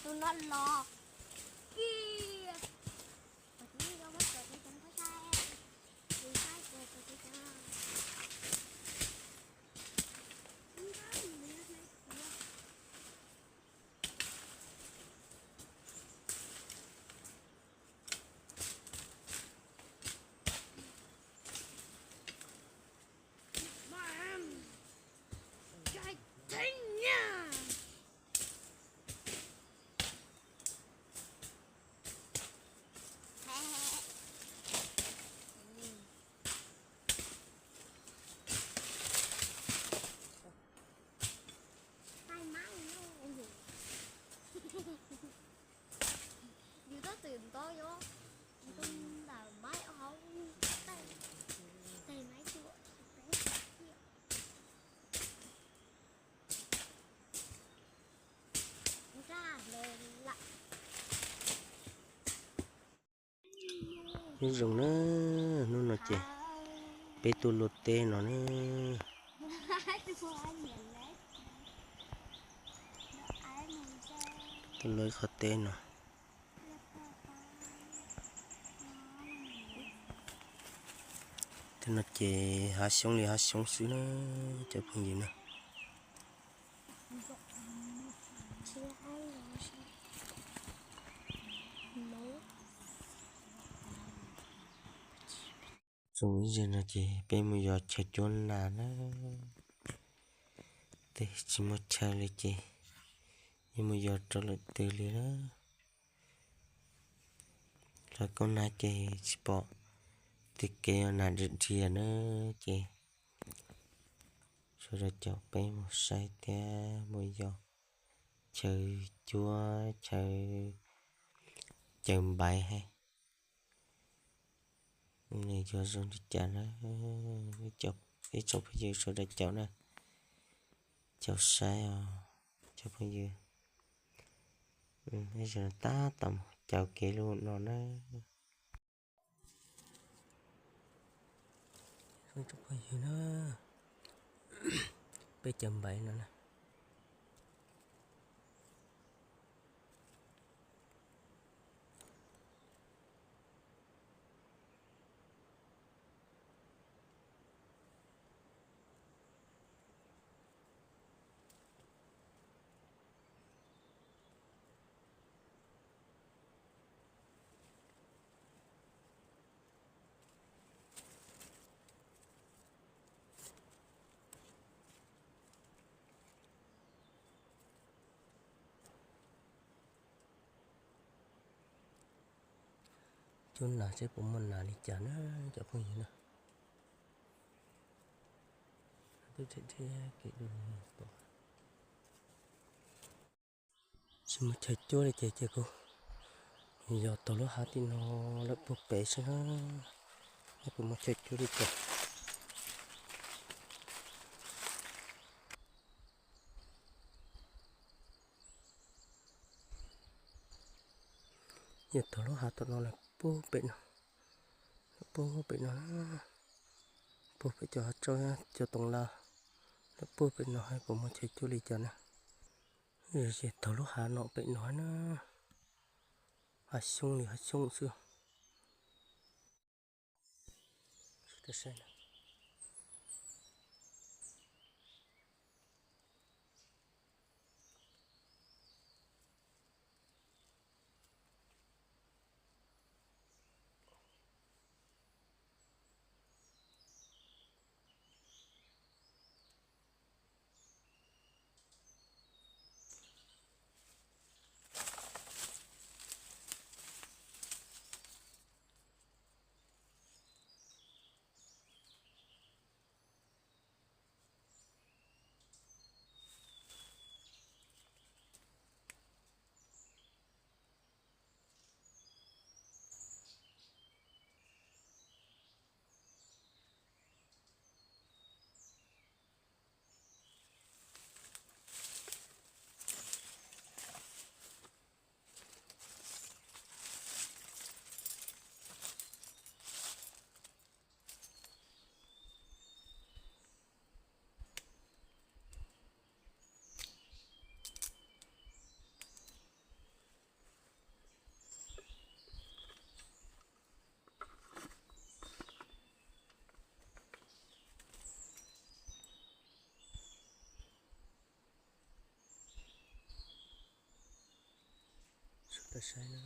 Tus no los kiag. Tus no muab cov tsev ceeb thaib thaib, tus thaib cov tsev ceeb. Yus tab tom ntaus yuav tus ntawm maib hauv, tes maib tuaj. Nyob zoo na, hnub no ces peb tuaj luaj teb no na. Tuaj luaj ib qho teb no. Tej no ces hav xyoob li hav xyoob xwb na, cov phooj ywg na. Txog ib zaug no ces peb mus yos chaw cuab nas na. Tej tsis muaj chaw li ces yeej mus yos rau lwm tus li na. Hlawv koob nab ces tsis pom tej kev nas dhia dhia na, ces sawv daws caum peb mus saib thiab mus yos chaw cuab chaw caws npaiv hais. Nws yuav zoo li cas na, ib tsoom phooj ywg sawv daws caum na, caum saib os cov phooj ywg. Tab tom caum kev lub no na. Peb caws npaiv no na. Cuab nas seb puas muaj nas li cas na cov phooj ywg na. Tsis muaj chaw cuab li ces ces kuv yos taug lub hav tim no lawm puag pem xwb na. Seb puas muaj chaw cuab li cas. Yog taug lub hav tom no lawm puag pem no, puag pem no, puag pem cov hav tsauj cov toov lawm, lawm puag pem no puas muaj chaw cuab li cas na. Taug lub hav no pem no na, hav xyoob li hav xyoob xwb. Saib na.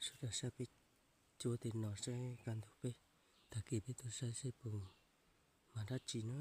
Sawv daws saib peb cuab tej no seb kaj ntug peb, tag kis peb tuaj saib seb puas mag dab tsi na.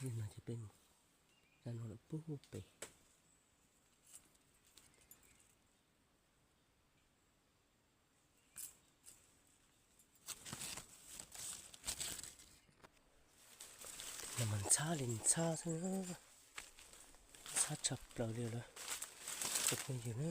Li no ces peb mus rau no lawm pub pem. No mas ntxhab li ntxhab xwb, ntxhab tshaj plaws li lawm cov phooj ywg na.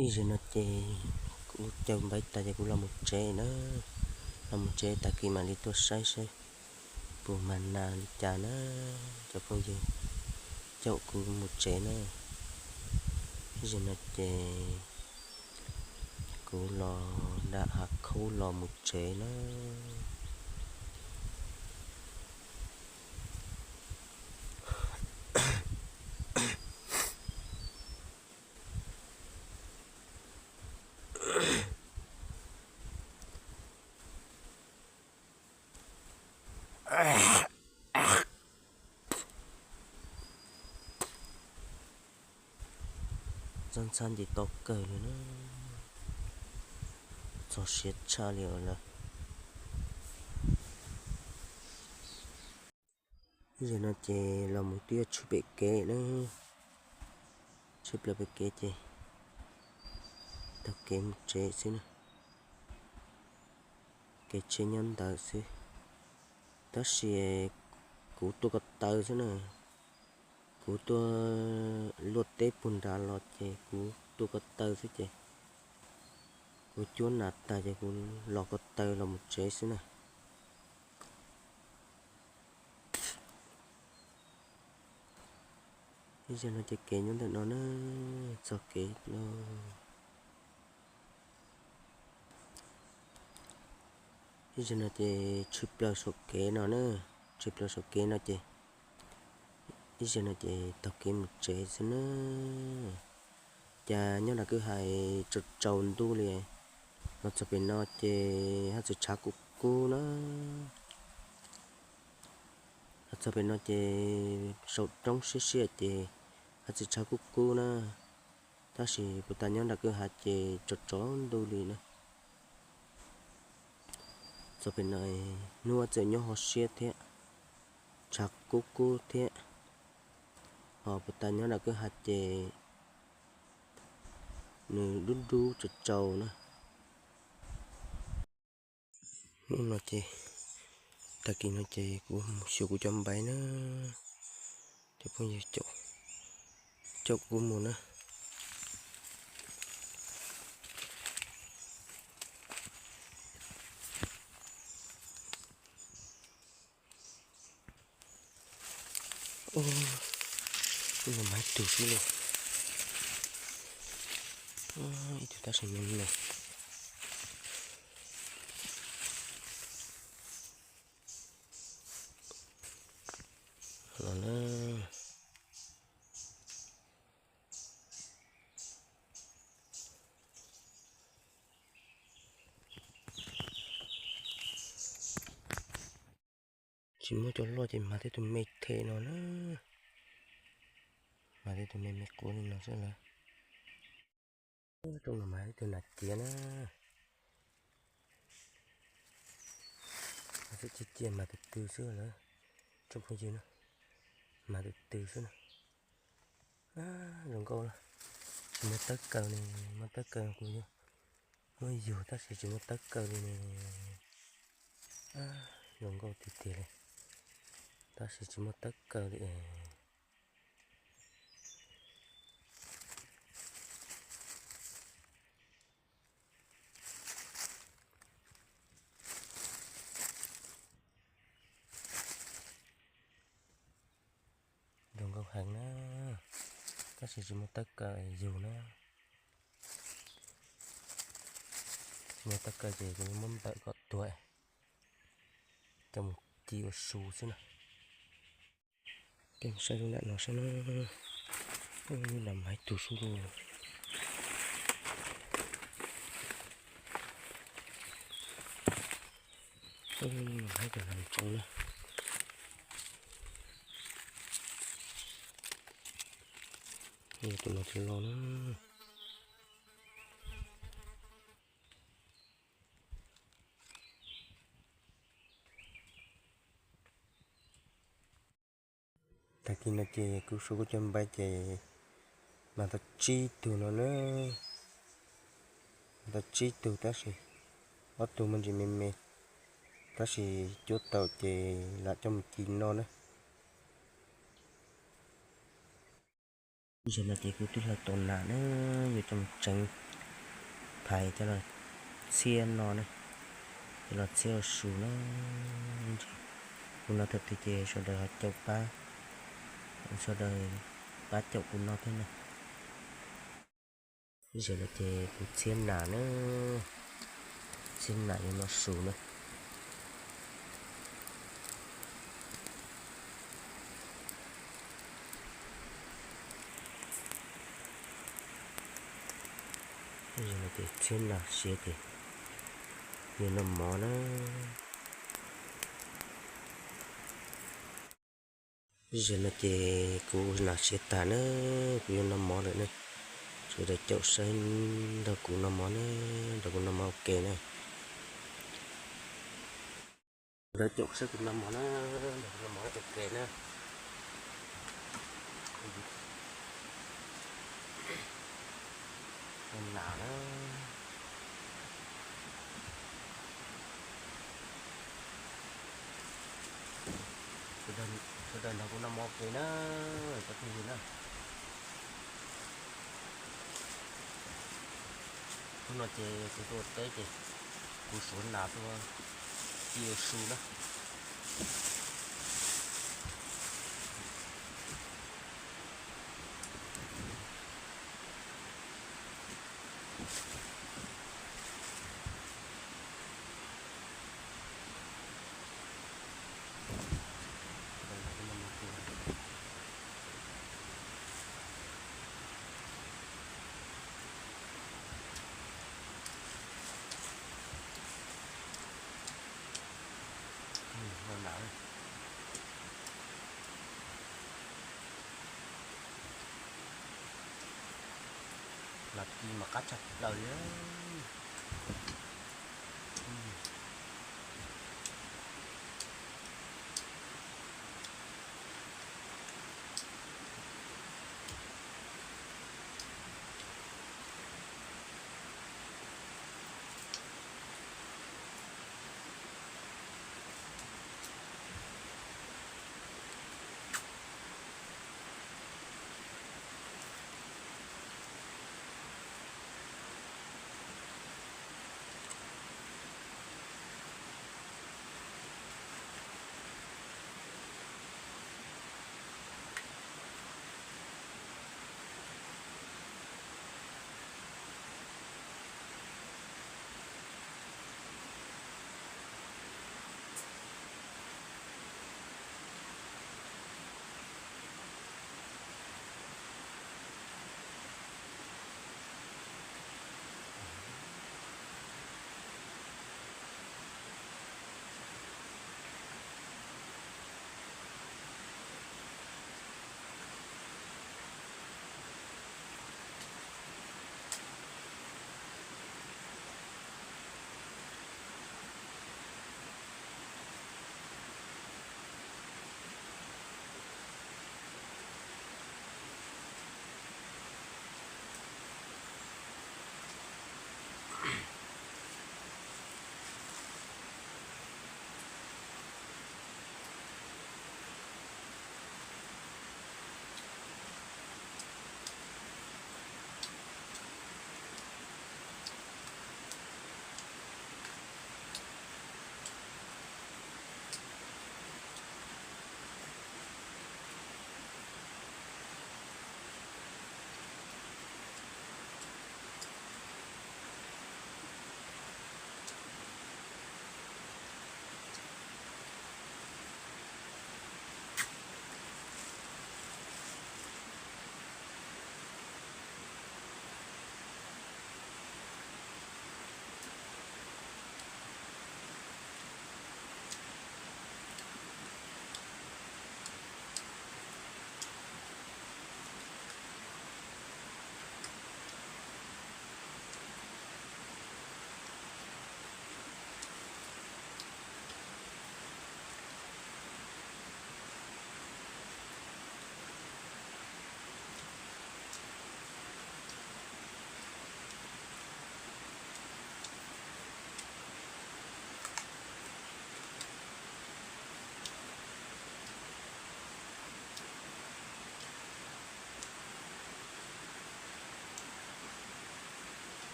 Ib zaug no ces kuv caum npaib tas ces kuv los mus tsev na. Los mus tsev, tag kis mam li tuaj saib saib puas mag nas li cas na. Cov phooj ywg, caum kuv mus tsev na. Ib zaug no ces kuv los nram hav khub los mus tsev na. Ntxhab ntxhab nce tau kawg li na. Txog siav tshaj li lawm. Ib zaug no ces los mus twb yuav tshwm pem kev na. Tshwm plaws pem kev ces taug kev mus tsev xwb na. Kev tsheb nyob ntawd xwb, tab sis kuv tua ko taw xwb na. Kuv tuaj luaj teb puag nrad los ces kuv tua ko taw xwb ces kuv cuab nas tag ces kuv los ko taw los mus tsev xwb na. Ib zaug no ces kev nyob ntawm no na, txog kev lauj. Ib zaug no ces tshwm plaws saum kev no na, tshwm plaws saum kev no ces ib zaug no ces taug kev mus tsev xwb na. Cas nyob nram kwj ha tsaus tsaus ntuj li, los txog pem no ces haj txawm tshav kub kub na. Los txog pem no ces saum roob siab siab ces haj txawm tshav kub kub na, tab sis puas tas nyob nram kwj ha ces tsaus tsaus ntuj li na. Txog pem no hnub txawm nyob hauv siab thiab, tshav kub kub thiab, ho puas tas nyob nram kwj ha ces nws dub dub tsaus tsaus na. Hnub no ces, tag kis no ces kuv mus xyuas kuv cov npaiv na, cov phooj ywg, caum kuv mus na. Ub, no mas ib tug xwb lauj. Ib tug tab sis me me no na. Tsis muaj cov loj ces mag tej tus me them no na. Mag tej tus me me quav li no xwb lawm. Rooj no mag tej tus nas ciav na. Xwb cia cia mag tus tw xwb lawm. Tsoom phooj ywg na, mag tus tw xwb na. Zoo nkauj, tsis muaj tawb kaw li, muaj tawb kaw kuv yuav muab yug tab sis tsis muaj tawb kaw li ne. Zoo nkauj tiag tiag li, tab sis tsis muaj tawb kaw li es. Zoo nkauj heev na, tab sis tsis muaj tawb kaw yug na. Tsis muaj tawb kaw ces kuv muab npawm kom tuag coj mus ci ua su xwb na. Peb mus saib lub nram no saib na, lub nram mas ib tug sub lub. Ib tug no tsis los na. Tag kis no ces kuv suav kuv cov npaiv ces mas tau tsib tug no na. Tau tsib tug tab sis ob tug muaj ntsis me me, tab sis cuab tau ces lam coj mus ci noj na. Zaum no ces kuv twb hlawv tau nas na, yuav coj mus tseev phais coj los txhiab no na, coj los txhiab ua su na. Kuv noj thaum twg ces sawv daws ho caum pab, sawv daws pab caum kuv noj thiab na. Zaum no ces kuv txhiab nas na, txhiab nas yuav noj su na. Zaum no ces txhiab nas siav ces yuav noj mov na. Zaum no ces kuv ua nas siav tag na, kuv yuav noj mov lawm na. Sawv daws caum saib nrog kuv noj mov na, nrog kuv noj mov ua ke na. Sawv daws caum saib kuv noj mov na, nrog kuv noj mov ua ke na. Nas na. Sawv daws nrog kuv noj mov ua ke na, cov phooj ywg na. Hnub no ces kuv tuaj teb ces kuv suav nas tuaj ci ua su na. Nas ci mas qab tshaj plaws li.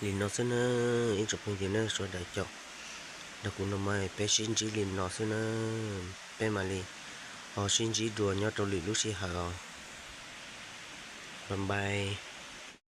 Li no xwb na, ib tsoom phooj ywg na, sawv daws cov nrog kuv no mas peb sib ntsib li no xwb na, peb mam li ho sib ntsib dua nyob rau lwm lub sij hawm os. Bye bye.